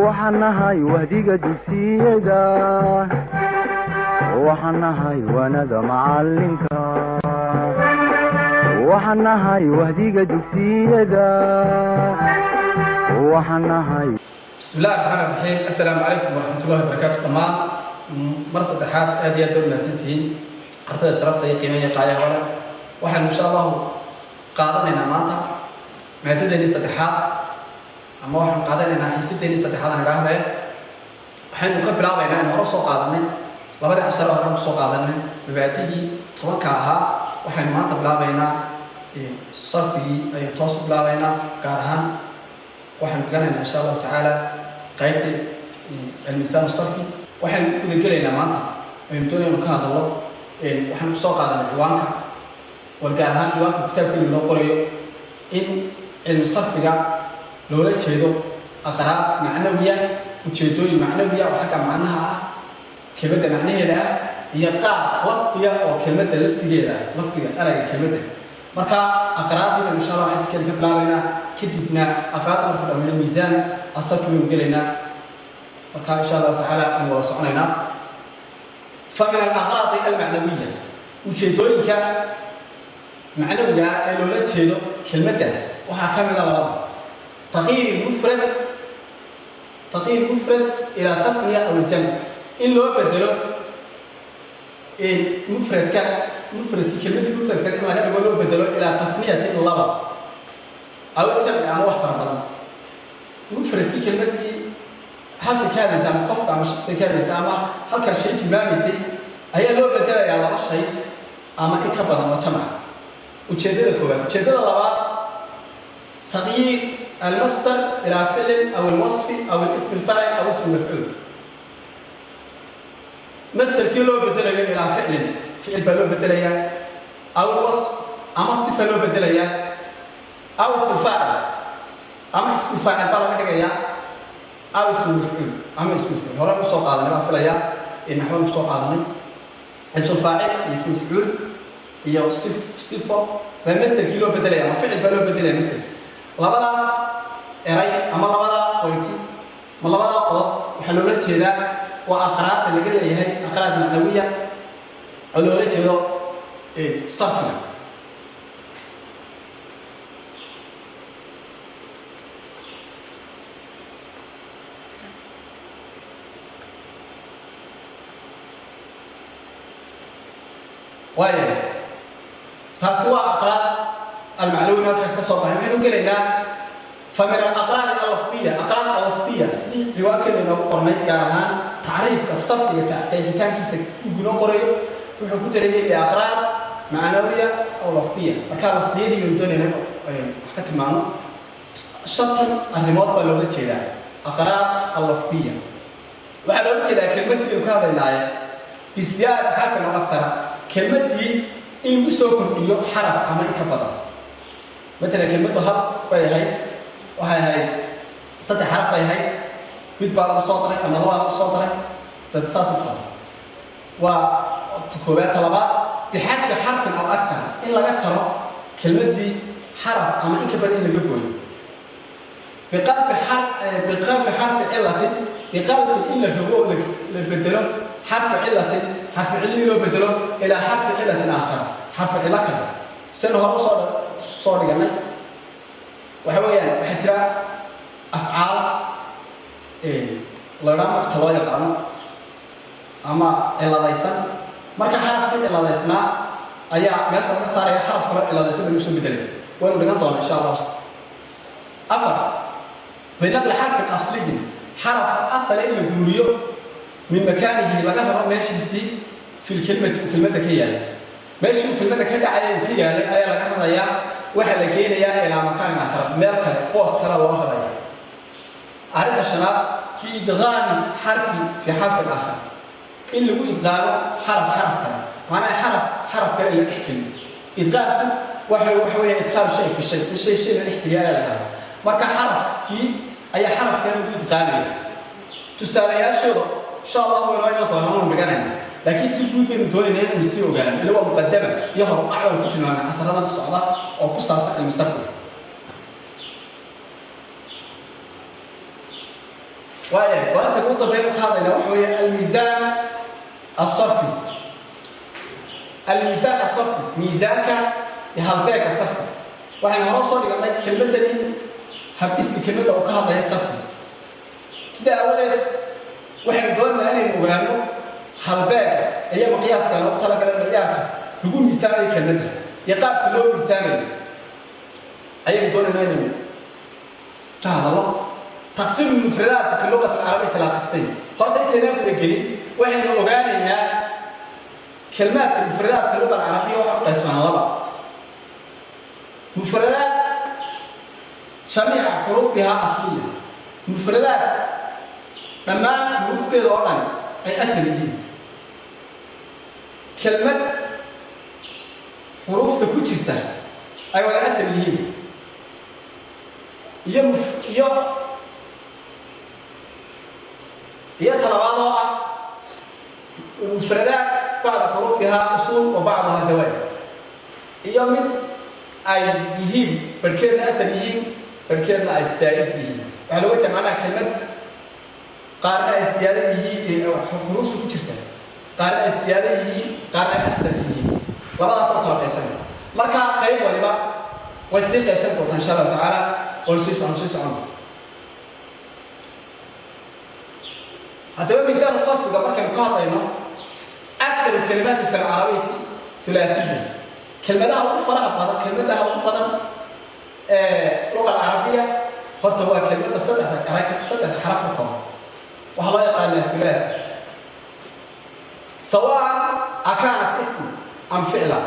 Waxaan nahay wahdiga dugsiyada, waxaan nahay waanada macalinka, waxaan nahay wahdiga dugsiyada, waxaan nahay. Bismi illahi raxmaan raxiim. Assalaamu calaykum waraxmatullahi wabarakaatu. Dhammaan mar saddexaad aad iyo aad baad mahadsantihiin, ardayda sharafta iyo qiimaha iyo qaayaha hore. Waxaynu insha Allahu qaadanaynaa maanta maadadeennii saddexaad, ama waxaanu qaadanaynaa xiisadeennii saddexaad aan idhaahdee. Waxaynu ka bilaabaynaa in hore soo qaadanay labadii cashare hore kusoo qaadanay mabaadidii 10-ka ahaa. Waxaynu maanta bilaabaynaa sarfigii aynu toos u bilaabaynaa. Gaar ahaan waxaynu dhiganaynaa insha Allahu tacaala qaybtii almisaan sarfi. Waxaynu gudagelaynaa maanta aynu doonaynu ka hadallo. Waxaynu kusoo qaadanay ciwaanka war, gaar ahaan ciwaanka kitaabkeenu inoo qorayo, in cilmi sarfiga loola jeedo aqraab macnawiya, ujeedooyin macnawiya oo xagga macnaha ah, kelmadda macnaheeda ah, iyo qaar lafdiga oo kelmadda laftigeeda ah, lafdiga erayga kelmadda. Marka aqraabdii baynu insha Allah iskeeda ka bilaabaynaa, kadibna aqraabda marku dhamayno miisaan asarfi baynu gelaynaa. Marka insha Allahu tacaala aynu wada soconaynaa. Fa min alaqraadi almacnawiya, ujeedooyinka macnawiga ah ee loola jeedo kelmadda, waxaa ka mid a labada: taqyiir mufrad, taqyiir mufrad ilaa tathniya aw aljamc, in loo bedelo mufradka, mufradkii, kelmaddii mufradka in laga dhigo, loo bedelo ilaa tathniyatin, laba, aw jamci, ama wax fara badan. Mufradkii, kelmaddii halka ka hadlaysa ama qofka ama shaksiga ka hadlaysa ama halkaa shay tilmaamaysay, ayaa loo bedelayaa laba shay ama in ka badan oo jamca. Ujeeddada koowaad. Ujeeddada labaad, taqyiir almasdar ilaa ficlin aw alwasfi aw alism alfaacil aw ism mafcuul. Masderkii loo bedelayo ilaa ficlin, ficil baa loo bedelayaa, aw alwasf, ama sifa loo bedelayaa, aw ism faacil, ama ism faacil baa laga dhigayaa, aw ism mafcuul, ama ism mafcuul. Hore usoo qaadanay baan filayaa, naxwan kusoo qaadanay, ism faacil iyo ism mafcuul iyo sifo baa masderkii loo bedelaya, ama ficil baa loo bedelaya masderki. Labadaas eray ama labadaa qoyti ma labadaa qodob waxaa loola jeedaa waa aqraabta laga leeyahay, aqraad macnawiya oo loola jeedo sarfiga. Waaya, taasi waa aqraad almacnawiya. Halka ka soo baxay waxaynu gelaynaa fa min alaqraad allafdiya, aqraad allafdiya, sidii ciwaankeena inoogu qornay. Gaar ahaan tacriifka sarfiga qeexitaankiisa uu inoo qorayo wuxuu ku dareeyay biaqraad macnawiya oo lafdiya. Marka lafdiyadii baynu doonayna wax ka tilmaano. Shantan arrimood baa loola jeedaa aqraad allafdiya. Waxaa loola jeedaa kelmaddii baynu ka hadlaynaaye bisiyaada xarfin oo akthara, kelmaddii in lagu soo kordhiyo xaraf ama in ka badan. Matalan kelmaddu hal bay ahayd, waxay ahayd saddex xaraf bay ahayd, mid baa lagu soo daray ama labaa lagu soo daray, dad saas u kala waa ta koowaad. Ta labaad, bixadfi xarfin aw akthar, in laga jaro kelmaddii xaraf ama in ka badan in laga gooyo. Biqalbi xar biqalbi xarfi cilatin, biqalbi in la rogo, la bedelo, xarfi cilatin, xarfi cilihii loo bedelo, ilaa xarfi cilatin aakhar, xarfi cilo kale. Sinu hore usoo soo dhiganay, waxa weeyaan waxaa jira afcaal la idhaa muctal loo yaqaano ama ciladaysan. Marka xarafkii ciladaysnaa ayaa meesha laga saaraya, xaraf kaloo ciladaysan ba lagu soo bedelaya. Waynu dhigan doonaa insha Allah. Afar, binaqli xarfin asliyin, xaraf asale in la guuriyo, min makaanihi, laga raro meeshiisii, fi lkelmati, uu kelmadda ka yaalay. Meeshii uu kelmadda ka dhacaya uu ka yaalay ayaa laga rarayaa, waxaa la geenayaa ilaa makaanin aakhar, meel kale, boos kale loo raraya. Arrinta shanaad, biidqaami xarfi fi xarfin aakhar, in lagu idqaamo xaraf xaraf kale, macnaha xaraf xaraf kale in la dhex geliyo. Idqaamku waxa weeya idkhaalu shay fi shay, in shay shay la dhex geliyo ayaa la dhahaa. Marka xarafkii ayaa xaraf kale lagu idqaamaya. Tusaalayaashooda insha Allah waynoo iman doonaa, waanu dhiganayna, laakiin si guud baynu doonaynaa inaynu sii ogaano. Ila waa muqadama iyo horuqac baynu ku tilmaamay casaradan socda oo ku saabsan cilmi sarfiga. Waayahay, waa inta ugu dambeyn ka hadlayna waxa weeye الميزان الصرفي. الميزان الصرفي, miisaanka iyo halbeega sarfi. Waxaynu hore soo dhiganay kelmaddani habdhiska kelmadda uu ka hadlaya sarfi. Sidaa aawadeed waxaynu doonaynaa inaynu ogaano halbeega iyo miqyaaska loogu talagalay micyaarka lagu miisaamayo kelmadda iyo qaabka loo miisaamayo ayaynu doonaynaa inaynu ka hadallo. تقسيم المفردات في اللغة العربية إلى قسمين. Horta intaynaan guda gelin waxaynu ogaanaynaa كلمات المفردات في اللغة العربية waxaa u qaybsamaan laba: مفردات جميع حروفها أصلية, مفردات dhammaan xuruufteeda oo dhan ay asal yihiin, kelmad xuruufta ku jirta ay wada asal yihiin, iyo talabaad oo ah مفردات بعض حروفها أصول وبعضها زوائد, iyo mid ay yihiin barhkeedna asal yihiin, barhkeedna ay saa'id yihiin. Waxaa looga jeeda macnaha kelmad qaarna ay siyaado yihiin, xuruufta ku jirta qaarna ay siyaado yihiin, qaarna ay asal yihiin. Labadaas oo kala qaysanaysa. Marka qayb waliba way sii qaybsan doontaa, insha Allahu tacaala. Way sii socon, sii socon. Haddaba miisaan sarfiga markaynu ka hadlayno, أكثر الكلمات في العربية ثلاثية, kelmadaha ugu faraha badan, kelmadaha ugu badan ee luqa alcarabiya horta waa kelmadda saddexda arag, saddexda xaraf ka kooban, waxaa loo yaqaanaa ثلاثي, سواء أكانت اسم أم فعلا,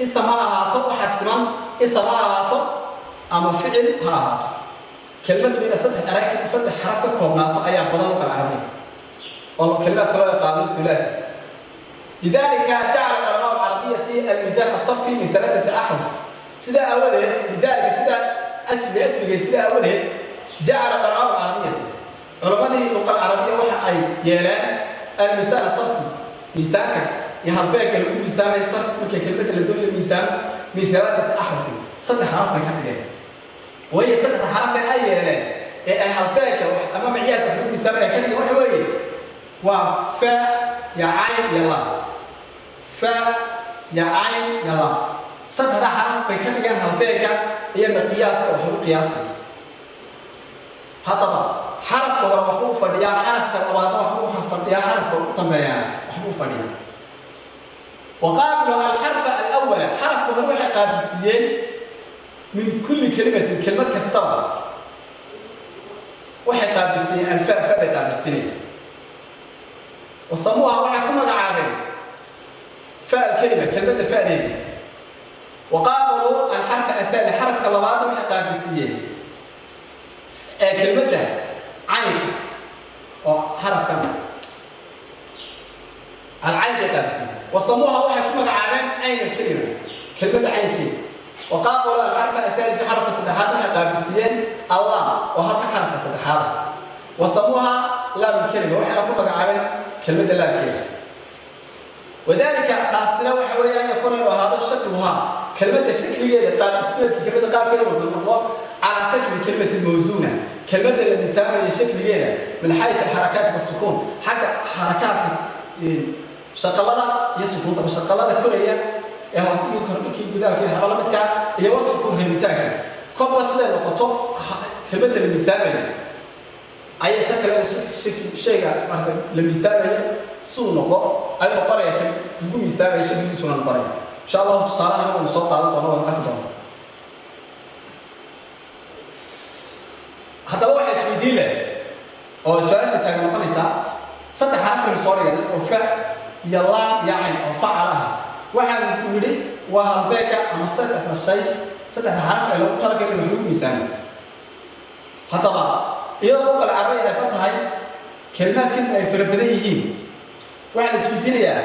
ism ha ahaato, waxaa siman ism ha ahaato ama ficil ha ahaato, kelmaddu inay saddex arag, saddex xaraf ka koobnaato ayaa badan luqa alcarabiya oo kelimaadka loo yaqaano ثلاثي. لذلك جعل علماء العربية الميزان الصرفي من ثلاثة أحرف. سيدا أوله, لذلك سيدا أجل أجل سيدا أوله جعل علماء العربية, علماء اللغة العربية waxa ay yeeleen الميزان الصرفي, miisaanka iyo halbeegga lagu miisaamayo sarf markay kelmadda la doonayo miisaan, من ثلاثة أحرف, saddex xaraf ay ka dhigeen. Waayo, saddexda xaraf ee ay yeeleen ee ay halbeegga ama micyaarka wax lagu miisaamaya ka dhigeen waxa weeye waa fa iyo cayn iyo laam. Fa iyo cayn iyo laam, saddexda xaraf bay ka dhigeen halbeegga iyo miqyaaska wax lagu qiyaasaya. Haddaba xarafka hore waxbuu fadhiyaa, xarafka labaadna waxbuu fadhiyaa, xarafka ugu dambeeyana waxbuu fadhiyaa. وقابلوا الحرف الأول, xarafka hore waxay qaabilsiiyeen, من كل كلمة, kelmad kastaba waxay qaabilsiiyeen الفاء, fa bay qaabilsiinayeen. وسموها, waxay ku magacaabeen فاء الكلمة, kelmadda fa'deeda. وقابلوا الحرف الثاني, xarafka labaadna waxay qaabilsiiyeen ee kelmadda caynka oo xarafkan العين bay qaabilsiiyeen. وسموها, waxay ku magacaabeen عين الكلمة, kelmadda caynkeeda. وقابلوا الحرف الثالث, xarafka saddexaad waxay qaabilsiiyeen اللام oo halka xarafka saddexaad. وسموها لام الكلمة, waxayna ku magacaabeen kelmadda laamkeeda. وذلك, taasina waxa weeye, أن يكون, inuu ahaado, شكلها, kelmadda shakligeeda, qaab dhismeedka kelmadda qaabkeeda wuxuu noqdo على شكل كلمة الموزونة, kelmadda la miisaamayo shakligeeda, من حيث الحركات والسكون, xagga xarakaadka shaqalada iyo sukuunta, shaqalada koraya ee hoose iyo kordhinkii gudaalka iyo waxba la midka iyo والسكون, reebitaanka. Kolba siday noqoto kelmadda la miisaamayo ayay ta kale shayga marka la miisaamayo siduu noqdo ayuu noqonaya kan lagu miisaamaya shakligiisuna noqonaya. Insha Allahu tusaalahana waynu soo qaadan doona, waynu arki doona. Haddaba waxaa isweydiin leh oo su-aasha taagan noqonaysaa: saddex xarafaynu soo dhiganay oo fa iyo laam iyo cayn oo facal ah. Waxaan nidhi waa halbeega ama saddexda shay, saddexda xaraf ee lagu talagalay in wax lagu miisaamo. Haddaba iyadoo luqal carabiya ay ba tahay kelimaadkan ay fara badan yihiin, waxaa la isweydiinayaa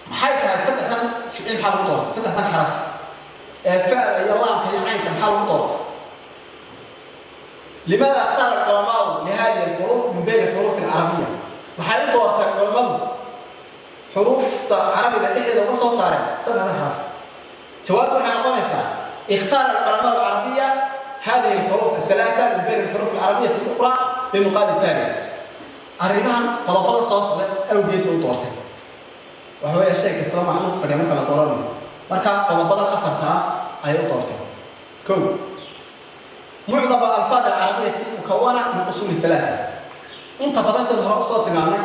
maxay tahay saddexdan ficil maxaa lagu doortay? Saddexdan xaraf ee fa'da iyo laamka iyo caynka maxaa lagu doortay? لماذا اختار العلماء لهذه الحروف من بين الحروف العربية؟ Waxay u doorteen culimmadu xuruufta carabiga dhexdeeda uga soo saareen saddexdan xaraf? Jawaabtu waxay noqonaysaa: اختار العلماء العربية هذه الحروف الثلاثة من بين الحروف العربية الأخرى. Linuqaadi taali, arrimahan qodobada soo socda awgeed bay u doortay. Waxa weeye shay kastaba macnuhu fadhiya marka la dooranayo. Marka qodobadan afarta ah ayay u doortay. Kow, معظم الألفاظ العربية مكونة من أصول ثلاثة. Inta badan, sida hore usoo tilmaamnay,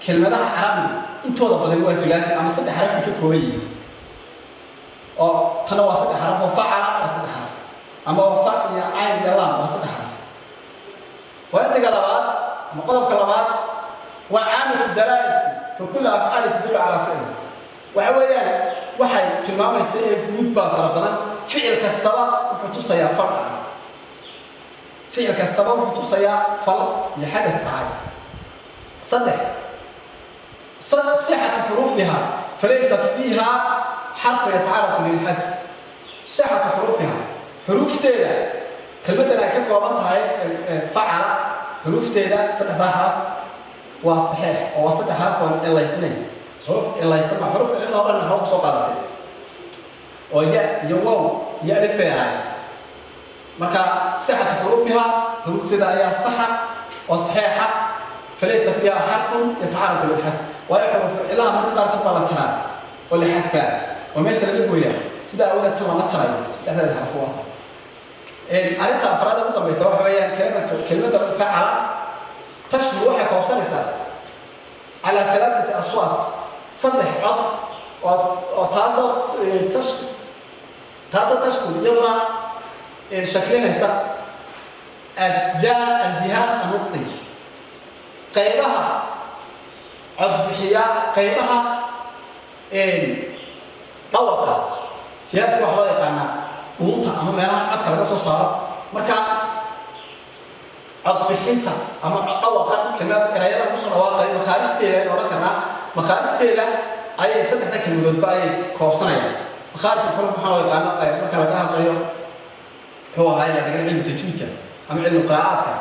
kelmadaha carabiga intooda badan waa ثلاثي ama saddex xaraf ka kooban yihiin, oo tana waa saddex xaraf, oo فعل waa saddex xaraf, ama waa fa iyo cayn iyo laam, waa saddex xaraf. Waa labaad ama qodobka labaad waa عامة الدلالة، فكل الأفعال تدل على فعل. Waxa weeyaan waxay tilmaamaysa ee guud baa fara badan. Ficil kastaba wuxuu tusayaa fal dhacay, ficil kastaba wuxuu tusayaa fal iyo xadad dhacay. Saddex, صحة حروفها، فليس فيها حرف يتعرض للحذف. صحة حروفها، xuruufteeda kelmaddan ay ka kooban tahay فعل, xuruufteeda saddexdaa xaraf waa saxiix, oo waa saddex xaraf oon cilaysnayn. Xuruuf cilaysan ma xuruuf cilla oo dhan hore kusoo qaadatay, oo ya iyo wow iyo alif bay ahayd. Marka صحة حروفها, xuruufteeda ayaa saxa oo saxiixa. فليس فيها حرف يتعرض للحذف, waayo xuruuf cillaha marka qaarkood baa la jaraa oo la xadfaa oo meesha laga gooyaa. Sidaa awgeed tan lama jarayo, saddexdeeda xarf waa sax. Arrinta afraad ugu dambaysa waxa weeyaan kelimada فعل تشمل, waxay koobsanaysaa على ثلاثة أصوات, saddex cod, oo taasoo تشكل, iyaduna shaklinaysa أجزاء الجهاز النطقي, qaybaha codbixiya, qaybaha dhawaqa. Jihaaska waxaa loo yaqaanaa dhuunta ama meelaha codka laga soo saaro. Marka codbixinta ama dhawaqa kelmad erayada lagu soo dhawaaqayo, makhaarijteeda aynu odhan karnaa, makhaarijteeda ayay saddexda kelmadoodba ayay koobsanayaan. مخارج الحروف waxaa loo yaqaano marka laga hadlayo, muxuu ahaay, la dhigan cilmu tajwiidka ama cilmu qiraa'aadka.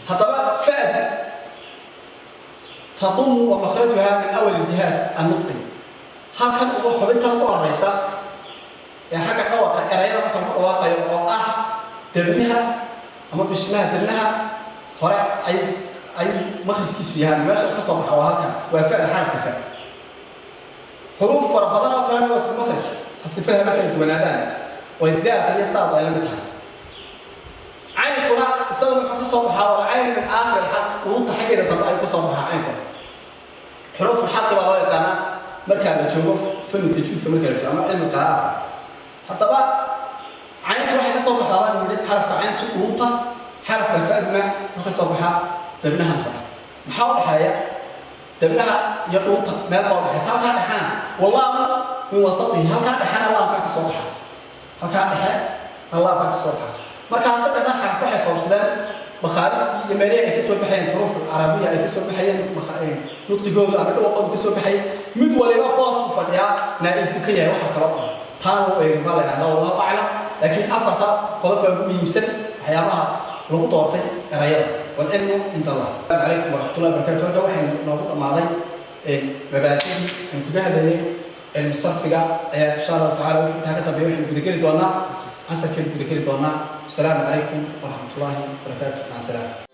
Haddaba fa'd تضم ومخرجها من أول الجهاز النطقي, halkan ugu xubintan ugu horeysa ee xagga dhawaqa erayada marka lagu dhawaaqayo, oo ah debnaha ama bishmaha, debnaha hore ay makhrijkiisu yahay, meesha ka soo baxa waa halkan, waa fa'da, xarafka fa. Xuruuf fara badan oo kalena waa isku makhraj, sifada ma kala duwanaadaan, oo daaka iyo taadu ay la mid tahay. Caynkuna isaga wuxuu ka soo baxaa waa عين من آخر الحلق, dhuunta xaggeeda dambe ayuu ka soo baxaa caynkuna. حروف الحلق baa loo yaqaanaa markaa la joogo fanu tajwiidka, marka la joogo ama cilmi qiraa'aadka. Haddaba cayntu waxay ka soo baxdaa, baan yidhi, xarafka cayntu dhuunta, xarafka fa'duna wuxuu ka soo baxaa debnaha hore. Maxaa u dhexeeya debnaha iyo dhuunta? Meel baa udhexaysa, halkaa dhexana. واللام من وسطه, halkaa dhexena laamkaa ka soo baxa, halkaa dhexe na laamkaa ka soo baxa. Markaa saddexdan xaraf waxay koobsadeen makhaarijtii iyo meelihii ay ka soo baxayeen xuruuf carabiya, ay ka soo baxayeen nudqigooda ama dhawaqooda ka soo baxayay. Mid waliba boos u fadhiyaa, naa'ib buu ka yahay waxa kalo dhan. Taana wuu eegin baa la yidhahdaa, والله أعلم. Laakiin afarta qodob baa ugu muhiimsan waxyaabaha lagu doortay erayada. والعلم عند الله. السلام عليكم ورحمة الله وبركاته. Halka waxaynu noogu dhammaaday mabaadidii aan kaga hadlaynay cilmi sarfiga ayaa. Insha Allahu tacala, wixii intaa ka dambeeya waxaynu gudageli doonaa casharkeenu gudageli doonaa. Asalaamu calaykum waraxmat ullaahi wabarakaatu. Maca salaama.